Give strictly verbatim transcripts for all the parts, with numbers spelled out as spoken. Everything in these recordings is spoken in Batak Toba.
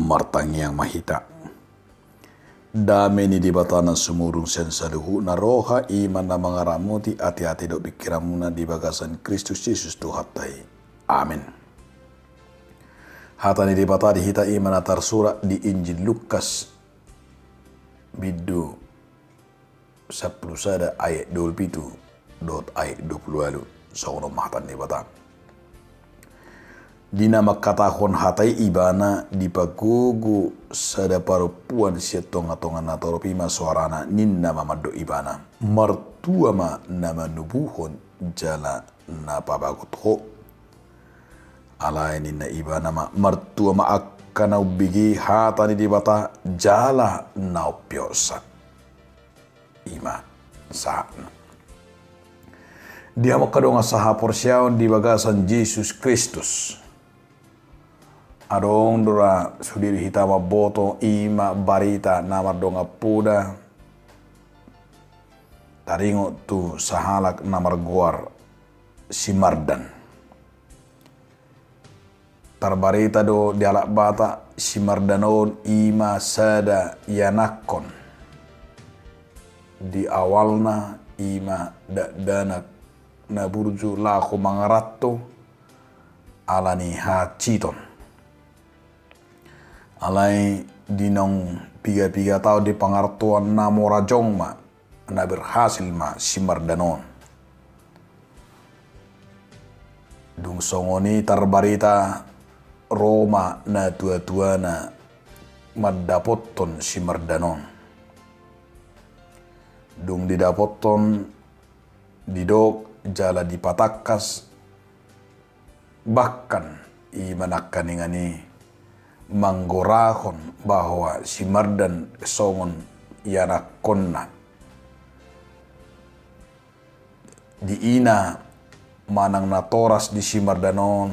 Martangiang ma hita. Dame ni Debata na sumurung sian saluhutna roha, i ma na mangaramoti ateate dohot pingkiranmuna di bagasan Kristus Jesus Tuhanta i. Amen. Hata ni Debata di hita i ma na tarsurat di Injil Lukas, bindu sampulu sada ayat dua pulu pitu dohot ayat dua pulu ualu. Songon on ma hata ni Debata. Di na mangkatahon hata i ibana, dipagogo sada parompuan sian tongatonga natorop i ma soarana, ninna ma mandok ibana: Martua ma na manubuhon jala na pabagot ho. Alai ninna ibana ma: Martua ma angka na umbege hata ni Debata jala na umpeopsa. I ma sahatna. Di hamu angka dongan sahaporseaon di bagasan Jesus Kristus, adong do ra sude di hita mamboto, i ma barita na mardongan poda taringot tu sahalak na margoar si Mardan. Tarbarita do di halak Batak, si Mardan on i ma sada ianakhon di awalna i ma dakdanak na burju laho mangaranto ala ni hahansiton. Alai di naung pigapiga taon di pangarantoan, na mora jongjong ma, na berhasil ma si Mardan on. Dung songon i tarbarita, ro ma natuatuana mandapothon si Mardan on. Dung didapothon, didok jala dipatangkas, bahkan i ma nangkaningan i manggorahon bahwa si Mardan songon ianakhonna. Di ina manang natoras di si Mardan on,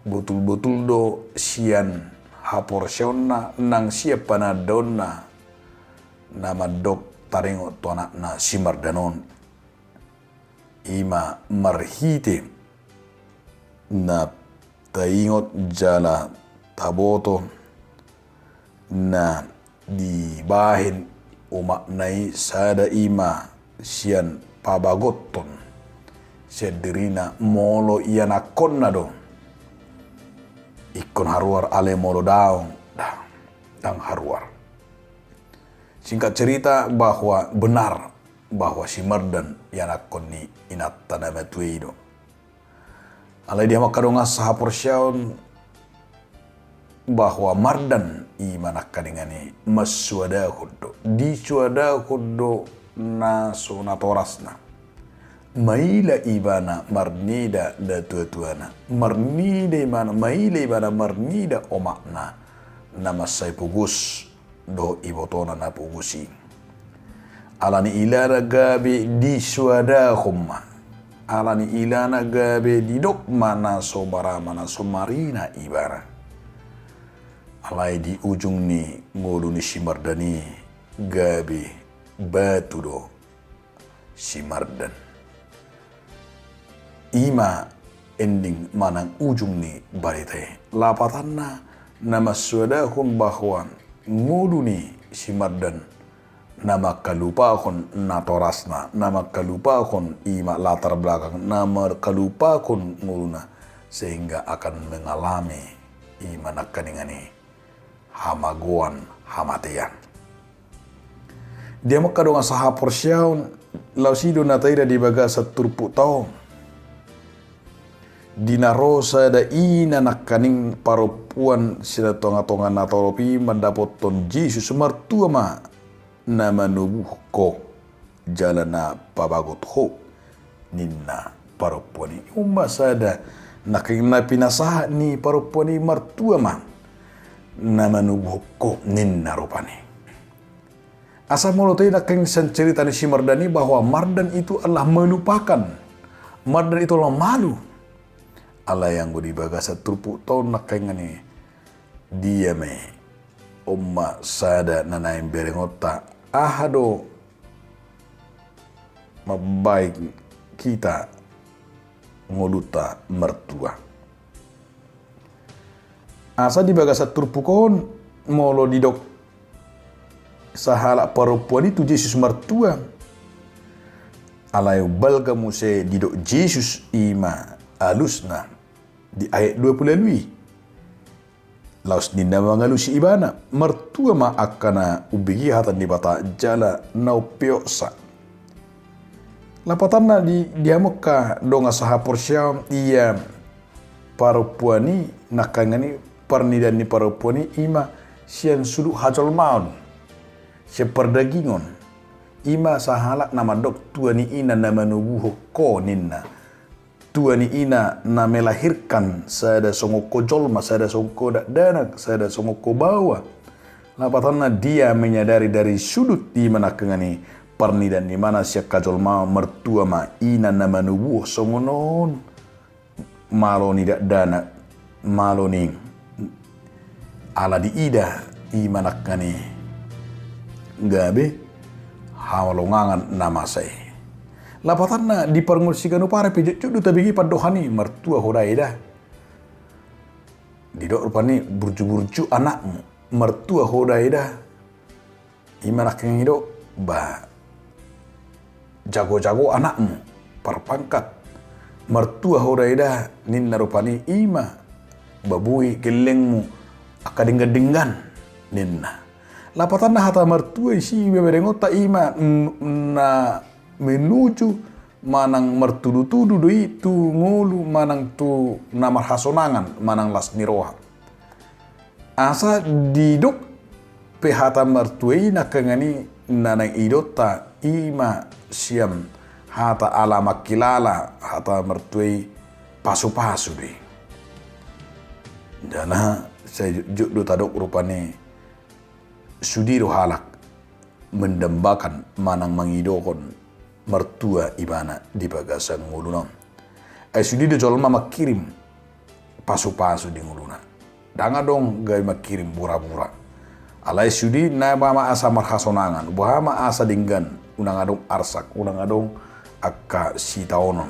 botulbotul do sian haporseaonna nang sian panandaonna na mandok taringot tu anakna si Mardan on. I ma marhite na taingot jala taboto na dibahen omakna i, sada i ma sian pabagothon sian dirina molo ianakhonna do ingkon haruar, alai molo daong, da, ndang haruar. Singkat cerita, bahwa benar bahwa si Mardan ianakhon ni inanta na matua i do. Alai di hamu angka dongan sahaporseaon, bahwa Mardan i ma nangkaningan i mansoadahon do, disoadahon do na so natorasna. Maila ibana marnida natuatuana, marnida ibana, maila ibana marnida omakna na mansai pogos dohot ibotona na pogos i. Ala ni ilana gabe disoadahon ma. Ala ni ilana gabe didok ma na so marama, na so marina ibana. Alai di ujung ni ngolu ni si Mardan i gabe batu do si Mardan. I ma ending manang ujung ni barita i. Lapatanna, na mansoadahon bahwa ngolu ni si Mardan na mangkalupahon natorasna, na mangkalupahon i ma latar belakang, na mangkalupahon ngoluna, sehingga akan mengalami i ma nangkaningan i hamagoan, hamatean. Di hamu angka dongan sahaporseaon, laos i do na taida di bagasan turpukta on. Di na ro sada ina nangkaning parompuan sian tongatonga natorop i mandapothon Jesus, martua ma na manubuhon ho jala na pabagot ho, ninna parompuan i. On ma sada nangkaning na pinasahat ni parompuan i, martua ma na manubuhon ho, ninna rupani. Asa molo taida nangkaning sian cerita ni si Mardan i bahwa Mardan itu adalah melupakan, Mardan itu adalah malu. Alai anggo di bagasan turpukta on nangkaningan i, dia ma i, on ma sada na naeng berengonta, aha do mambahen hita ngolunta martua. Asa di bagasan turpuk on molo didok sahalak parompuan i tu Jesus martua, alai umbalga muse didok Jesus i ma alusna di ayat dua pulu ualu i. Laos ninna mangalusi ibana, martua ma angka na umbege hata ni Debata jala na umpeopsa. Lapatanna di, di hamu angka dongan sahaporseaon, ia parompuan i, nangkaningan i, parnidaan ni parompuan i, i ma sian sudut hajolmaon, sian pardagingon, i ma sahalak na mandok tua ni ina na manubuhon ho ninna. Tua ni ina na melahirkan sada songon ho jolma, sada songon ho dakdanak, sada songon ho baoa. Lapatanna dia menyadari dari sudut i ma nangkaningan i parnidaan ni ibana sian hajolmaon, martua ma ina na manubuhon songon on. Malo ni dakdanak, malo ni ala diida i ma nangkaningan i gabe halongangan na masa i. Lapatanna di parngoluon siganup ari pe jotjot do tabege pandohan i, martua ho da eda. Didok rupani burju-burju anakmu, martua ho da eda. I ma nangkaningan i do, ba, jago-jago anakmu, parpangkat, martua ho da eda, ninna rupani, i ma ba boi gellengmu angka denggan-denggan, ninna. Lapatanna hata martua i, si iba berengonta i ma n-, na menuju manang martudu-tudu do i tu ngolu manang tu na marhasonangan manang las ni roha. Asa didok pe hata martua i nangkaningan i na naeng idaonta i ma sian hata ala mangkilala hata martua i pasu-pasu do i. Jala sai jotjot do tadok rupani sude do halak mendambakan manang mangidohon martua ibana di bagasan ngoluna on. Ai sude do jolma mangkirim pasu-pasu di ngoluna. Ndang adong gabe mangkirim bura-bura. Alai sude na boha ma asa marhasonangan, boha ma asa denggan, unang adong arsak, unang adong angka sitaonon.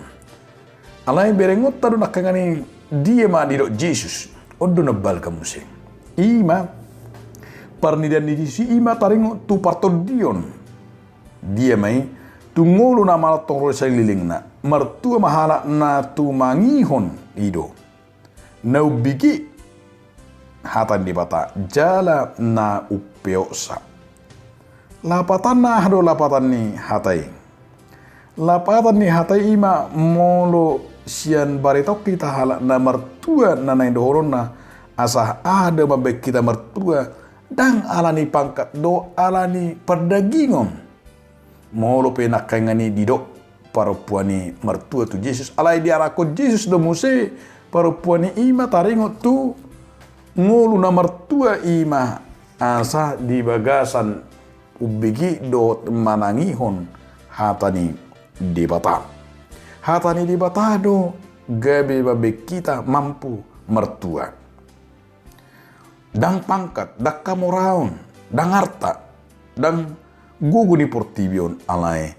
Alai berengonta do nangkaningan i dia ma didok Jesus, on do na umbalga muse. I ma parnidaan ni Jesus i ma taringot tu partondion. Dia ma i, tu ngolu na mantong ro di salelengna, martua ma halak na tumangihon i do. Na umbege hata ni Debata jala na umpeopsa. Lapatanna aha do lapatan ni hata i? Lapatan ni hata i ma molo sian barita on hita halak na martua na naeng dohononna, asa aha do mambahen hita martua, ndang ala ni pangkat dohot ala ni pardagingon. Molo pe nangkaningan i didok parompuan i martua tu Jesus, alai diarakhon Jesus do muse parompuan i i ma taringot tu ngolu na martua i ma asa di bagasan umbege dohot manangihon hata ni Debata. Hata ni Debata do gabe mambahen hita mampu martua. Ndang pangkat, ndang hamoraon, ndang arta, ndang gogo ni portibi on, alai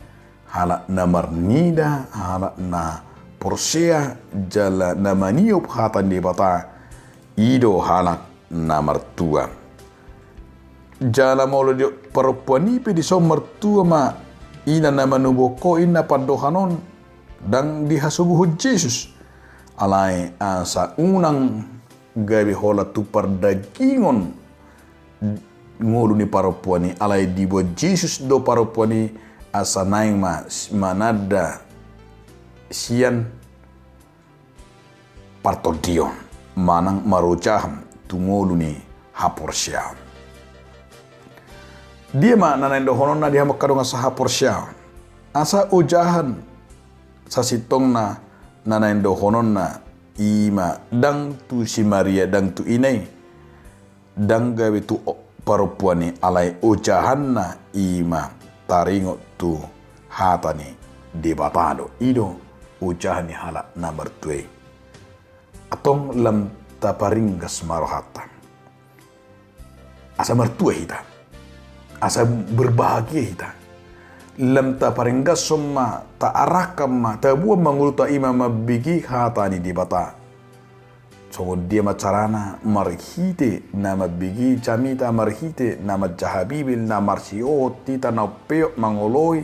halak na marnida, halak na porsea jala na maniop hata ni Debata, i do halak na martua. Jala molo didok parompuan i pe dison martua ma ina na manubuhon ho, ninna pandohan on, ndang dihasobuhon Jesus. Alai asa unang gabe holan tu pardagingon ngolu ni parompuan i, alai diboan Jesus do parompuan i asa naeng ma s-, mananda sian partondion manang marojahan tu ngolu ni haporseaon. Dia ma na naeng dohononna di hamu angka dongan sahaporseaon? Asa ojahan sasintongna na naeng dohononna i ma ndang tu si Maria, ndang tu ina i, ndang gabe tu o-, parompuan i, alai ojahanna i ma taringot tu hata ni Debata do. I do ojahan ni halak na martua i. Antong lam taparinggas ma rohanta asa martua hita, asa berbahagia hita. Lam taparinggashon ma, taarahkan ma, taboan ma ngolunta i ma mambege hata ni Debata. Songon dia ma carana? Marhite na mambege jamita, marhite na manjaha Bibel, na marsihohot hita na umpeop mangoloi,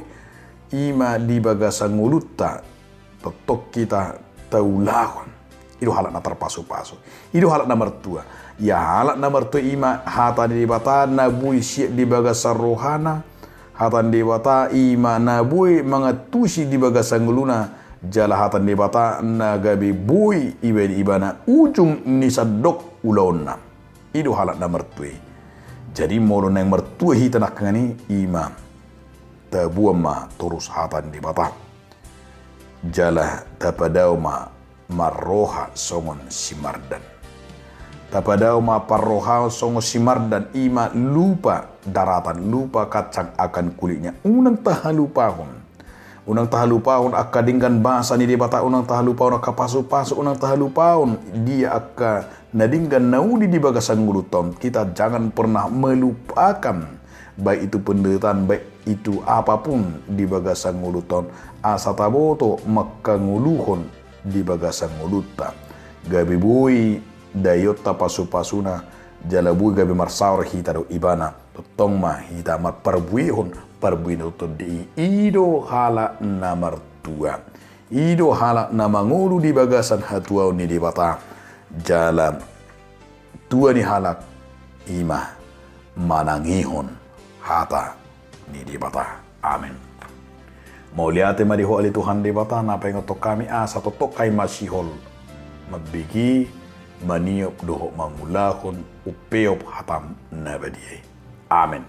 i ma di bagasan ngolunta. Tongtong hita taulahon. I do halak na tarpasupasu. I do halak na martua. Ia halak na martua i ma hata ni Debata na boi siap di bagasan rohana. Hata ni Debata i ma na boi mangantusi di bagasan ngoluna. Jala hata ni Debata na gabe boi ibaen ibana ujung ni sandok ulaonna. I do halak na martua i. Jadi molo naeng martua hita nangkaningan i, i ma taboan ma torus hata ni Debata. Jala tapadao ma marroha songon si Mardan. Tapadao ma parrohaon songon si Mardan, i ma lupa daratan, lupa kacang akan kulitnya. Unang tahalupahon. Unang tahalupahon angka denggan basa ni Debata, unang tahalupahon angka pasupasu, unang tahalupahon dia angka na denggan na uli di bagasan ngolunta on. Kita jangan pernah melupakan, baik itu penderitaan, baik itu apapun di bagasan ngolunta on, asa taboto mangkangoluhon di bagasan ngolunta. Gabe boi daionta pasupasuna, jala boi gabe marsaor hita dohot ibana. Tongtong ma hita marparbuehon parbue na tongtong di i. I do halak na martua. I do halak na mangolu di bagasan hatuaon ni Debata. Jala tua ni halak i ma manangihon hata ni Debata. Amen. Mauliate ma di Ho ale Tuhan Debata na paingothon hami asa tongtong hami masihol mambege, maniop dohot mangulahon umpeop hatam na badia i. Amen.